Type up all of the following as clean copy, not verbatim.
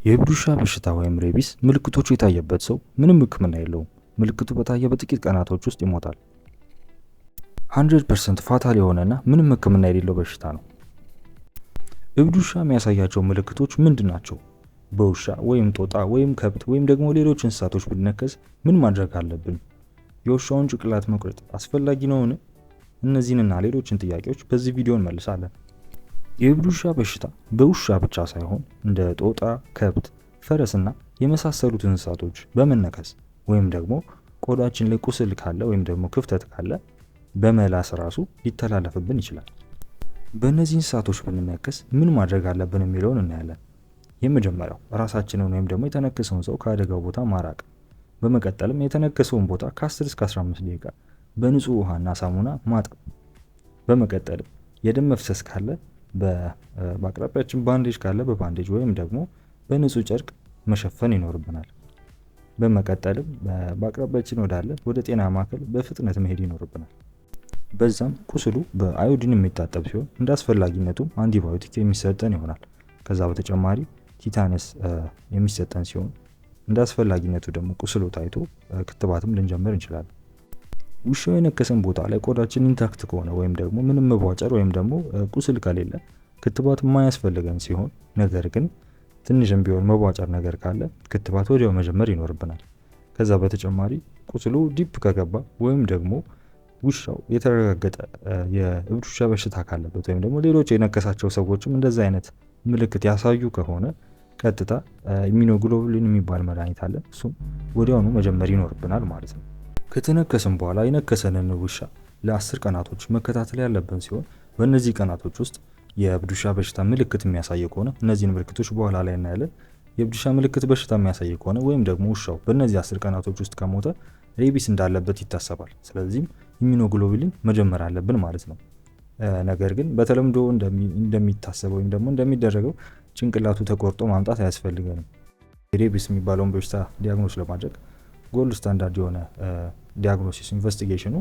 የእብድ ውሻ በሽታ ወይም rabies ምልክቶቹ የታየበት ሰው ምንም ሕክምና የለውም። ምልክቱ በታየ በጥቂት ቀናቶች ውስጥ ይሞታል። 100% fatal የሆነና ምንም ሕክምና የሌለው በሽታ ነው። እብድ ውሻ የሚያሳያቸው ምልክቶች ምንድን ናቸው? በውሻ ወይም ጦጣ ወይም ከብት ወይም ደግሞ ሌሎች እንስሳቶች ብንነከስ ምን ማድረግ አለብን? የውሻውን ጭንቅላት መቁረጥ አስፈላጊ ነውን? እነዚህንና ሌሎችን ጥያቄዎች በዚህ ቪዲዮ እንመልሳለን። የእብድ ውሻ በሽታ በውሻ ብቻ ሳይሆን እንደ ጦጣ፣ ከብት፣ ፈረስና የመሳሰሉት እንስሳቶች በመነከስ ወይም ደግሞ ቆዳችን ላይ ቁስል ካለ ወይም ደግሞ ክፍተት ካለ በመላስ ራሱ ሊተላለፍብን ይችላል። በእነዚህ እንስሳቶች ብንነከስ ምን ማድረግ አለብን የሚለውን እናያለን። የመጀመሪያው ራሳችንን ወይም ደግሞ የተነከሰውን ሰው ከአደጋው ቦታ ማራቅ። በመቀጠልም የተነከሰውን ቦታ ከ10 እስከ 15 ደቂቃ በንጹህ ውሃና ሳሙና ማጠብ። በመቀጠልም የደም መፍሰስ ካለ በአቅራቢያችን bandage ካለ በ bandage ወይም ደግሞ በንጹህ ጨርቅ መሸፈን ይኖርብናል። በመቀጠልም በአቅራቢያችን ወዳለ ወደ ጤና ማዕከል በፍጥነት መሄድ ይኖርብናል። በዛም ቁስሉ በአዮዲን የሚታጠብ ሲሆን እንደ አስፈላጊነቱም አንቲባዮቲክ የሚሰጠን ይሆናል። ከዛ በተጨማሪ tetanus የሚሰጠን ሲሆን እንደ አስፈላጊነቱ ደግሞ ቁስሉ ታይቶ ክትባትም ልንጀምር እንችላለን። ውሻው የነከሰን ቦታ ላይ ቆዳችን intact ከሆነ ወይም ደግሞ ምንም መቧጨር ወይም ደግሞ ቁስል ከሌለ ክትባት የማያስፈልገን ሲሆን፣ ነገር ግን ትንሽም ቢሆን መቧጨር ነገር ካለ ክትባት ወዲያው መጀመር ይኖርብናል። ከዛ በተጨማሪ ቁስሉ deep ከገባ ወይም ደግሞ ውሻው የተረጋገጠ የእብድ ውሻ በሽታ ካለበት ወይም ደግሞ ሌሎች የነከሳቸው ሰዎችም እንደዛ አይነት ምልክት ያሳዩ ከሆነ ቀጥታ immunoglobulin የሚባል መድኃኒት አለ። እሱም ወዲያውኑ መጀመር ይኖርብናል ማለት ነው። ከተነከስን በኋላ የነከሰንን ውሻ ለ10 ቀናቶች መከታተል ያለብን ሲሆን፣ በእነዚህ ቀናቶች ውስጥ የእብድ ውሻ በሽታ ምልክት የሚያሳይ ከሆነ፣ እነዚህን ምልክቶች በኋላ ላይ እናያለን። የእብድ ውሻ ምልክት በሽታ የሚያሳይ ከሆነ ወይም ደግሞ ውሻው በእነዚህ 10 ቀናቶች ውስጥ ከሞተ rabies እንዳለበት ይታሰባል። ስለዚህም immunoglobulin መጀመር አለብን ማለት ነው። ነገር ግን በተለምዶ እንደሚታሰበው ወይም ደግሞ እንደሚደረገው ጭንቅላቱ ተቆርጦ ማምጣት አያስፈልገንም። Rabies የሚባለውን በሽታ diagnose ለማድረግ gold standard የሆነ diagnosis investigation ኑ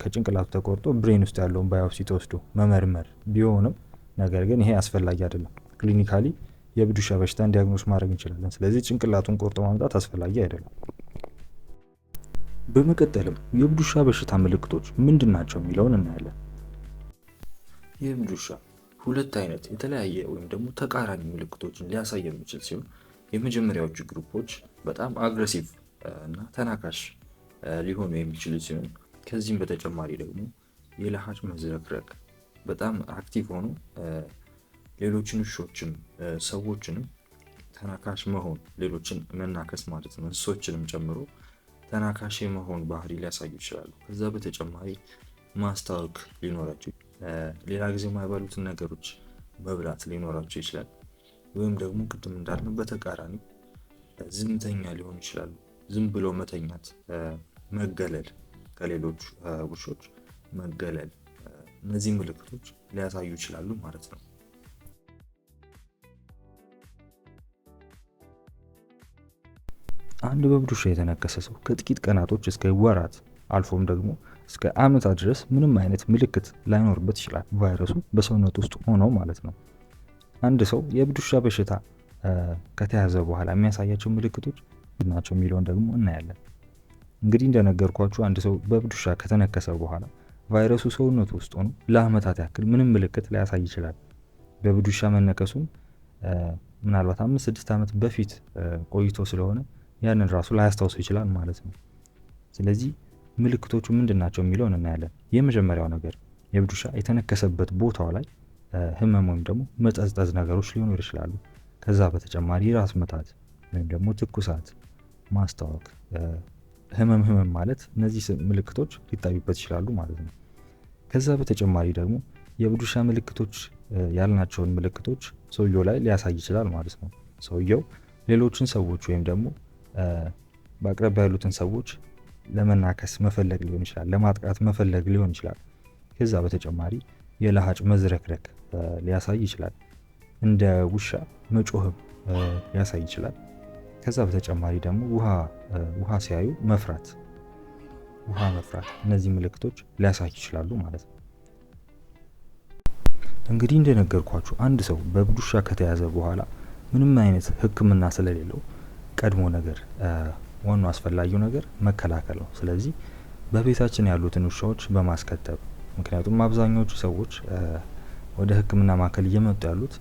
ከጭንቅላቱ ተቆርጦ brain ውስጥ ያለውን biopsy ተወስዶ መመርመር ቢሆንም፣ ነገር ግን ይሄ አስፈላጊ አይደለም። Clinically የእብድ ውሻ በሽታን diagnose ማድረግ እንችላለን። ስለዚህ ጭንቅላቱን ቆርጦ ማምጣት አስፈላጊ አይደለም። በመቀጠልም የእብድ ውሻ በሽታ ምልክቶች ምንድን ናቸው የሚለውን እናያለን። የእብድ ውሻ ሁለት አይነት የተለያየ ወይም ደግሞ ተቃራኒ ምልክቶችን ሊያሳይ የሚችል ሲሆን፣ የመጀመሪያዎቹ group ኦች በጣም aggressive እና ተናካሽ ሊሆኑ የሚችሉ ሲሆን፣ ከዚህም በተጨማሪ ደግሞ የለሃጭ መዝረክረክ፣ በጣም active ሆኖ ሌሎችን ውሾችም ሰዎችንም ተናካሽ መሆን፣ ሌሎችን መናከስ ማለት ነው፣ እንስሶችንም ጨምሮ ተናካሽ የመሆን ባህሪ ሊያሳዩ ይችላሉ። ከዛ በተጨማሪ ማስታወክ ሊኖራቸው፣ ሌላ ጊዜ የማይበሉትን ነገሮች መብላት ሊኖራቸው ይችላል። ወይም ደግሞ ቅድም እንዳልነው በተቃራኒ ዝምተኛ ሊሆኑ ይችላሉ። ዝም ብሎ መተኛት፣ መገለል፣ ከሌሎች ውሾች መገለል፣ እነዚህ ምልክቶች ሊያሳዩ ይችላሉ ማለት ነው። አንድ በእብድ ውሻ የተነከሰ ሰው ከጥቂት ቀናቶች እስከ ወራት አልፎም ደግሞ እስከ ዓመታት ድረስ ምንም አይነት ምልክት ላይኖርበት ይችላል። ቫይረሱ በሰውነት ውስጥ ሆኖ ማለት ነው። አንድ ሰው የእብድ ውሻ በሽታ ከተያዘ በኋላ የሚያሳያቸው ምልክቶች ናቸው የሚለውን ደግሞ እናያለን። እንግዲህ እንደነገርኳችሁ አንድ ሰው በእብድ ውሻ ከተነከሰ በኋላ ቫይረሱ ሰውነቱ ውስጥ ሆኖ ለዓመታት ያክል ምንም ምልክት ላያሳይ ይችላል። በእብድ ውሻ መነከሱም ምናልባት 5-6 ዓመት በፊት ቆይቶ ስለሆነ ያንን ራሱ ላያስታውሰው ይችላል ማለት ነው። ስለዚህ ምልክቶቹ ምንድን ናቸው የሚለውን እናያለን። የመጀመሪያው ነገር የእብድ ውሻ የተነከሰበት ቦታው ላይ ህመም ወይም ደግሞ መጠዝጠዝ ነገሮች ሊኖሩ ይችላሉ። ከዛ በተጨማሪ ራስ ምታት ወይም ደግሞ ትኩሳት፣ ማስታወክ፣ ህመም ህመም ማለት እነዚህ ምልክቶች ሊታዩበት ይችላሉ ማለት ነው። ከዛ በተጨማሪ ደግሞ የእብድ ውሻ ምልክቶች ያልናቸውን ምልክቶች ሰውየው ላይ ሊያሳይ ይችላል ማለት ነው። ሰውየው ሌሎችን ሰዎች ወይም ደግሞ በአቅራቢያ ያሉትን ሰዎች ለመናከስ መፈለግ ሊሆን ይችላል፣ ለማጥቃት መፈለግ ሊሆን ይችላል። ከዛ በተጨማሪ የለሃጭ መዝረክረክ ሊያሳይ ይችላል። እንደ ውሻ መጮህም ሊያሳይ ይችላል። ከዛ በተጨማሪ ደግሞ ውሃ ሲያዩ መፍራት፣ ውሃ መፍራት፣ እነዚህ ምልክቶች ሊያሳይ ይችላሉ ማለት ነው። እንግዲህ እንደነገርኳችሁ አንድ ሰው በእብድ ውሻ ከተያዘ በኋላ ምንም አይነት ሕክምና ስለሌለው ቀድሞ ነገር ዋናው አስፈላጊው ነገር መከላከል ነው። ስለዚህ በቤታችን ያሉትን ውሻዎች በማስከተብ፣ ምክንያቱም አብዛኛዎቹ ሰዎች ወደ ሕክምና ማዕከል እየመጡ ያሉት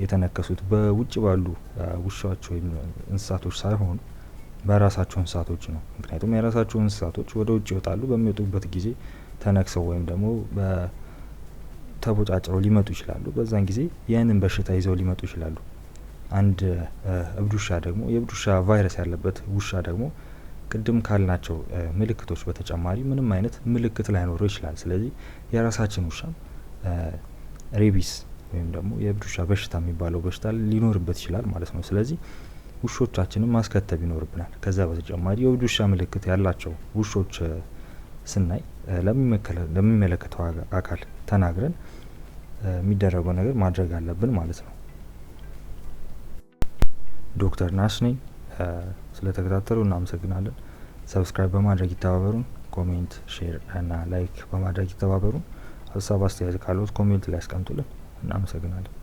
የተነከሱት በውጭ ባሉ ውሻዎች ወይም እንስሳቶች ሳይሆን በራሳቸው እንስሳቶች ነው። ምክንያቱም የራሳቸው እንስሳቶች ወደ ውጭ ይወጣሉ። በሚወጡበት ጊዜ ተነክሰው ወይም ደግሞ ተቦጫጭረው ሊመጡ ይችላሉ። በዛን ጊዜ ያንን በሽታ ይዘው ሊመጡ ይችላሉ። አንድ እብድ ውሻ ደግሞ፣ የእብድ ውሻ ቫይረስ ያለበት ውሻ ደግሞ ቅድም ካልናቸው ምልክቶች በተጨማሪ ምንም አይነት ምልክት ላይኖረው ይችላል። ስለዚህ የራሳችን ውሻም ሬቢስ ወይም ደግሞ የእብድ ውሻ በሽታ የሚባለው በሽታ ሊኖርበት ይችላል ማለት ነው። ስለዚህ ውሾቻችንን ማስከተብ ይኖርብናል። ከዛ በተጨማሪ የእብድ ውሻ ምልክት ያላቸው ውሾች ስናይ ለሚመለከተው አካል ተናግረን የሚደረገው ነገር ማድረግ አለብን ማለት ነው። ዶክተር ናሽ ነኝ። ስለተከታተሉ እናመሰግናለን። Subscribe በማድረግ ይተባበሩን። Comment፣ share እና like በማድረግ ይተባበሩን። ሀሳብ አስተያየት ካሉት comment ላይ ያስቀምጡልን። እናመሰግናለን።